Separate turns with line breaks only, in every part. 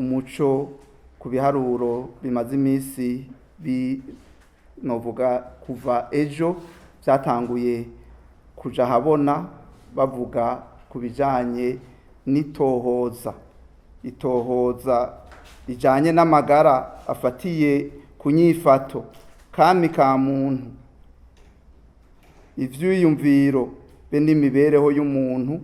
umuco ku biharuro bimaze iminsi novuga kuva ejo byatanguye kuja habona, bavuga ku bijanye n'itohoza, itohoza rijanye n'amagara afatiye ku nyifato kami ka muntu, ivyiyumviro be n'imibereho y'umuntu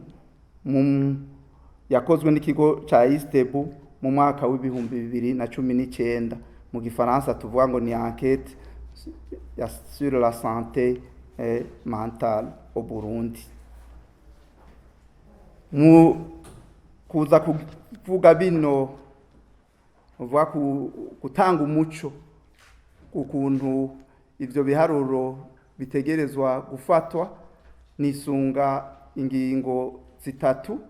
yakozwe n'ikigo ca ISTEEBU mu mwaka w'2019. Mu gifaransa tuvuga ngo ni enquête ya sur la santé mentale au Burundi. Mu kuza kuvuga bino, uvuga gutanga umuco ukuntu ivyo biharuro bitegerezwa gufatwa, nisunga ingingo zitatu,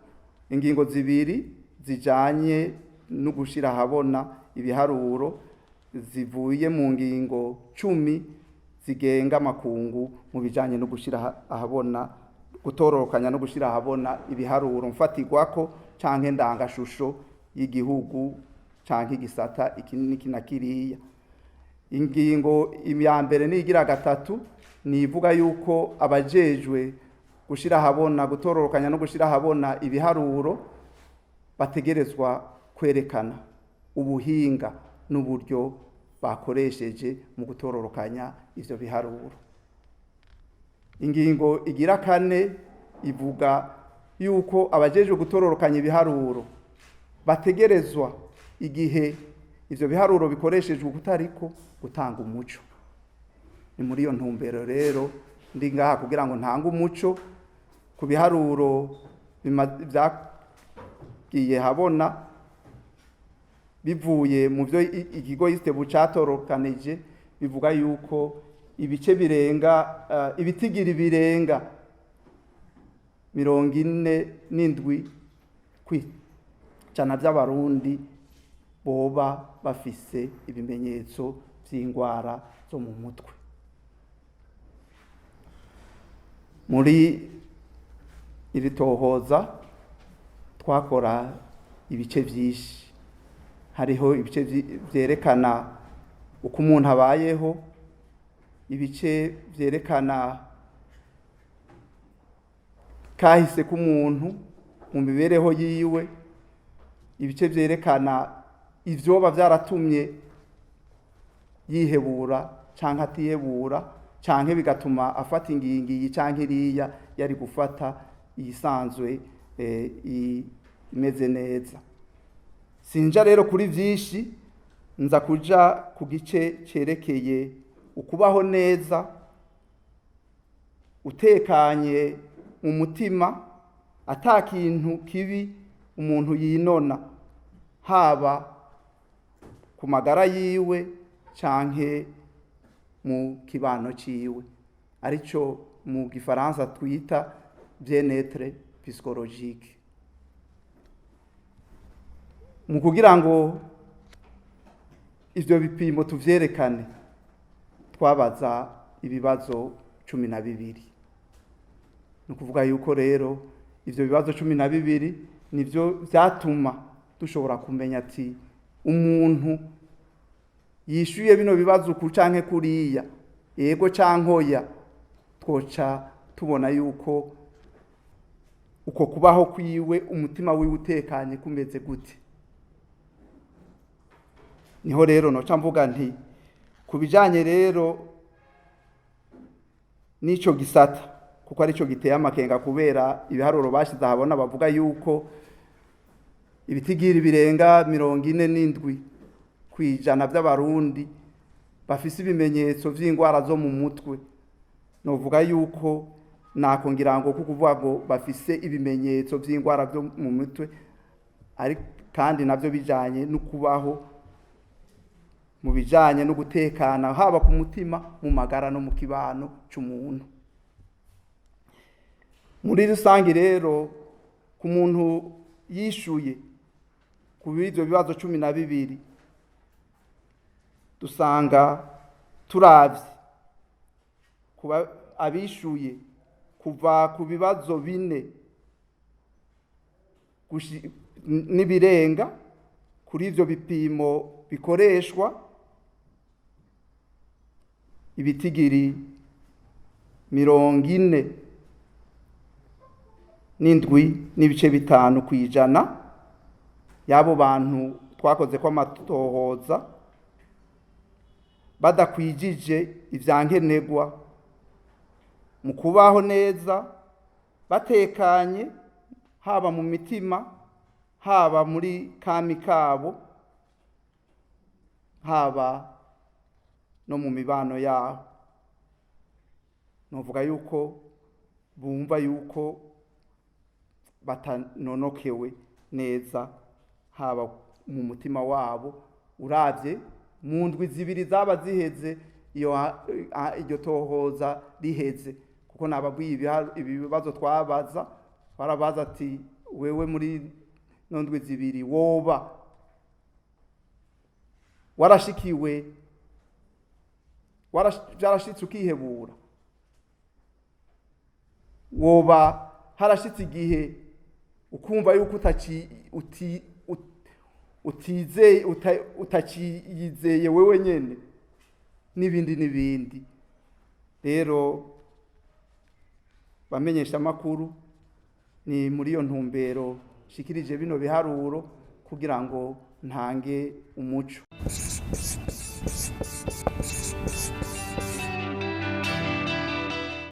ingingo zibiri zijanye no gushira ahabona ibiharuro zivuye mu ngingo 10 zigenga amakungu mu bijanye no gushira ahabona, gutororokanya no gushira ahabona ibiharuro mfatirwako canke ndangashusho y'igihugu canke igisata iki n'iki na kiriya. Ingingo ya mbere n'iyigira gatatu nivuga yuko abajejwe gushira ahabona, gutororokanya no gushira ahabona ibiharuro bategerezwa kwerekana ubuhinga n'uburyo bakoresheje mu gutororokanya ivyo biharuro. Ingingo igira kane ivuga yuko abajejwe gutororokanya ibiharuro bategerezwa, igihe ivyo biharuro bikoreshejwe kutariko, gutanga umuco. Ni muri iyo ntumbero rero ndi ngaha kugira ngo ntange umuco ku biharuro vyagiye habona bivuye mu byo ikigo ISTEEBU catorokanije, bivuga yuko ibice birenga ibitigiri birenga 47% by'Abarundi boba bafise ibimenyetso vy'ingwara zo mu mutwe. Muri iri tohoza twakora ibice vyinshi, hariho ibice vyerekana uko umuntu abayeho, ibice vyerekana kahise k'umuntu mu mibereho yiwe, ibice vyerekana ivyoba vyaratumye yihebura canke atihebura, canke bigatuma afata ingingo iyi canke iriya yari gufata iyisanzwe imeze neza. Sinja rero kuri vyinshi, nza kuja ku gice cerekeye ukubaho neza utekanye mu mutima, ata kintu kibi umuntu yinona, haba ku magara yiwe canke mu kibano ciwe, arico mu gifaransa twita bien-être psychologique. Mu kugira ngo ivyo bipimo tuvyerekane, twabaza ibibazo 12. Ni ukuvuga yuko rero ivyo bibazo 12 nivyo vyatuma dushobora kumenya ati umuntu yishuye bino bibazo uku canke kuriya, yego canke oya, twoca tubona yuko uko kubaho kwiwe, umutima wiwe utekanye kumeze gute. Niho rero noca mvuga nti ku bijanye rero n'ico gisata, kuko arico giteye amakenga kubera ibiharuro bashize ahabona, bavuga yuko ibitigiri birenga 47% by'Abarundi bafise ibimenyetso vy'ingwara zo mu mutwe. Novuga yuko nako ngira ngo kukuvuga ngo bafise ibimenyetso vy'ingwara vyo mu mutwe, ari kandi navyo bijanye no kubaho mu bijanye no gutekana, haba ku mutima, mu magara no mu kibano c'umuntu muri rusange. Rero ku muntu yishuye ku ivyo bibazo 12, dusanga turavye kuba abishuye kuva ku bibazo 4 n'ibirenga. Kuri ivyo bipimo bikoreshwa, ibitigiri 47.5% y'abo bantu twakoze ko amatohoza badakwijije ivyankenerwa mu kubaho neza batekanye, haba mu mitima, haba muri kami kabo, haba no mu mibano yabo. Novuga yuko bumva yuko batanonokewe neza, haba mu mutima wabo, uravye mu ndwi 2 zaba ziheze iyo iryo tohoza riheze. Kuko nababwiye ibibazo twabaza, barabaza ati: "Wewe muri no ndwi 2 woba warashikiwe, vyarashitse ukihebura? Woba harashitse igihe ukumva yuko utizeye, utaciyizeye wewe nyene?" N'ibindi n'ibindi. Rero bamenyesha amakuru, ni muri iyo ntumbero shikirije bino biharuro kugira ngo ntange umuco.